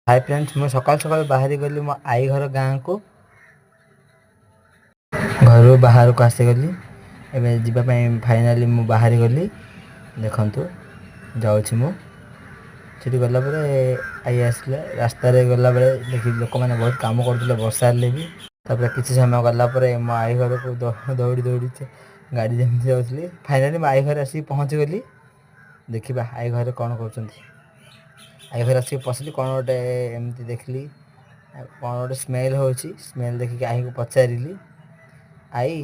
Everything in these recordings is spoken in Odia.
ହାଇ ଫ୍ରେଣ୍ଡସ୍, ମୁଁ ସକାଳୁ ସକାଳୁ ବାହାରି ଗଲି ମୋ ଆଈ ଘର ଗାଁକୁ। ଘରୁ ବାହାରକୁ ଆସିଗଲି। ଏବେ ଯିବା ପାଇଁ ଫାଇନାଲି ମୁଁ ବାହାରି ଗଲି। ଦେଖନ୍ତୁ, ଯାଉଛି ମୁଁ। ସେଠି ଗଲା ପରେ ଆଈ ଆସିଲେ। ରାସ୍ତାରେ ଗଲାବେଳେ ଦେଖି ଲୋକମାନେ ବହୁତ କାମ କରୁଥିଲେ ବର୍ଷା ହେଲେ ବି। ତାପରେ କିଛି ସମୟ ଗଲା ପରେ ମୋ ଆଈ ଘରକୁ ଦୌଡ଼ି ଦୌଡ଼ି ଗାଡ଼ି ଯେମିତି ଯାଉଥିଲି, ଫାଇନାଲି ମୋ ଆଈ ଘରେ ଆସିକି ପହଞ୍ଚିଗଲି। ଦେଖିବା ଆଈ ଘରେ କ'ଣ କରୁଛନ୍ତି। ଆଈ ଘରେ ଆସିକି ପଶିଲି, କ'ଣ ଗୋଟେ ଏମିତି ଦେଖିଲି, କ'ଣ ଗୋଟେ ସ୍ମେଲ୍ ହେଉଛି। ସ୍ମେଲ୍ ଦେଖିକି ଆଈକୁ ପଚାରିଲି, "ଆଈ,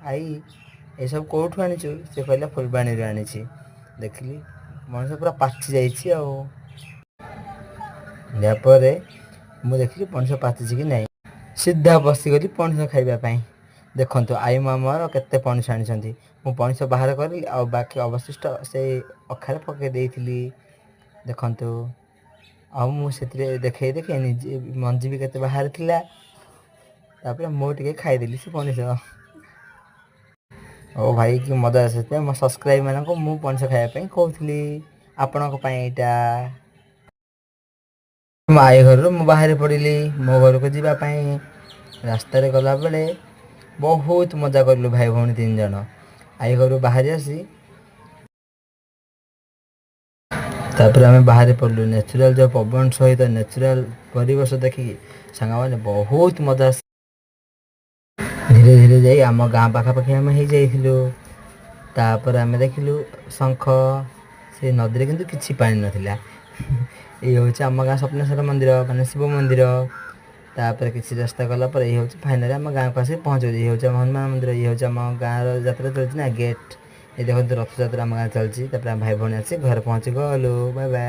ଆଈ, ଏସବୁ କେଉଁଠୁ ଆଣିଛୁ?" ସେ କହିଲା, "ଫୁଲବାଣୀରୁ ଆଣିଛି।" ଦେଖିଲି ପଣସ ପୁରା ପାଚି ଯାଇଛି। ଆଉ ପରେ ମୁଁ ଦେଖିଲି ପଣସ ପାଚିଛି କି ନାହିଁ। ସିଧା ବସିଗଲି ପଣସ ଖାଇବା ପାଇଁ। ଦେଖନ୍ତୁ, ଆଈ ମା ମୋର କେତେ ପଣସ ଆଣିଛନ୍ତି। ମୁଁ ପଣସ ବାହାର କରିଲି ଆଉ ବାକି ଅବଶିଷ୍ଟ ସେଇ ଅଖାରେ ପକାଇ ଦେଇଥିଲି। ଦେଖନ୍ତୁ, ଆଉ ମୁଁ ସେଥିରେ ଦେଖେଇ ଦେଖେଇ ନିଜେ ମଞ୍ଜି ବି କେତେ ବାହାରିଥିଲା। ତାପରେ ମୁଁ ଟିକେ ଖାଇଦେଲି ସେ ପଣସ। ଓ ଭାଇ, କି ମଜା! ସେଥିପାଇଁ ମୋ ସବସ୍କ୍ରାଇବ୍ ମାନଙ୍କୁ ମୁଁ ପଣସ ଖାଇବା ପାଇଁ କହୁଥିଲି। ଆପଣଙ୍କ ପାଇଁ ଏଇଟା। ମୋ ଆଈ ଘରରୁ ମୁଁ ବାହାରି ପଡ଼ିଲି ମୋ ଘରକୁ ଯିବା ପାଇଁ। ରାସ୍ତାରେ ଗଲାବେଳେ ବହୁତ ମଜା କଲୁ ଭାଇ ଭଉଣୀ ତିନି ଜଣ। ଆଈ ଘରୁ ବାହାରି ଆସି ତାପରେ ଆମେ ବାହାରି ପଡ଼ିଲୁ। ନ୍ୟାଚୁରାଲ୍ ଯେଉଁ ପବନ ସହିତ ନ୍ୟାଚୁରାଲ୍ ପରିବେଶ ଦେଖିକି ସାଙ୍ଗମାନେ ବହୁତ ମଜା। ଧୀରେ ଧୀରେ ଯାଇ ଆମ ଗାଁ ପାଖାପାଖି ଆମେ ହେଇଯାଇଥିଲୁ। ତାପରେ ଆମେ ଦେଖିଲୁ ଶଙ୍ଖ। ସେ ନଦୀରେ କିନ୍ତୁ କିଛି ପାଣି ନଥିଲା। ଏଇ ହେଉଛି ଆମ ଗାଁ ସ୍ୱପ୍ନେଶ୍ୱର ମନ୍ଦିର, ମାନେ ଶିବ ମନ୍ଦିର। ତାପରେ କିଛି ରାସ୍ତା ଗଲା ପରେ ଏଇ ହେଉଛି ଫାଇନାଲି ଆମ ଗାଁକୁ ଆସିକି ପହଞ୍ଚିଗଲି। ଇଏ ହେଉଛି ଆମ ହନୁମାନ ମନ୍ଦିର। ଇଏ ହେଉଛି ଆମ ଗାଁର ଯାତ୍ରା ଚାଲିଛି ନା ଗେଟ୍। ଏ ଦେଖନ୍ତୁ, ରଥଯାତ୍ରା ଆମ ଗାଁରେ ଚାଲିଛି। ତାପରେ ଆମେ ଭାଇ ଭଉଣୀ ଆସି ଘରେ ପହଞ୍ଚି ଗଲୁ। Bye bye.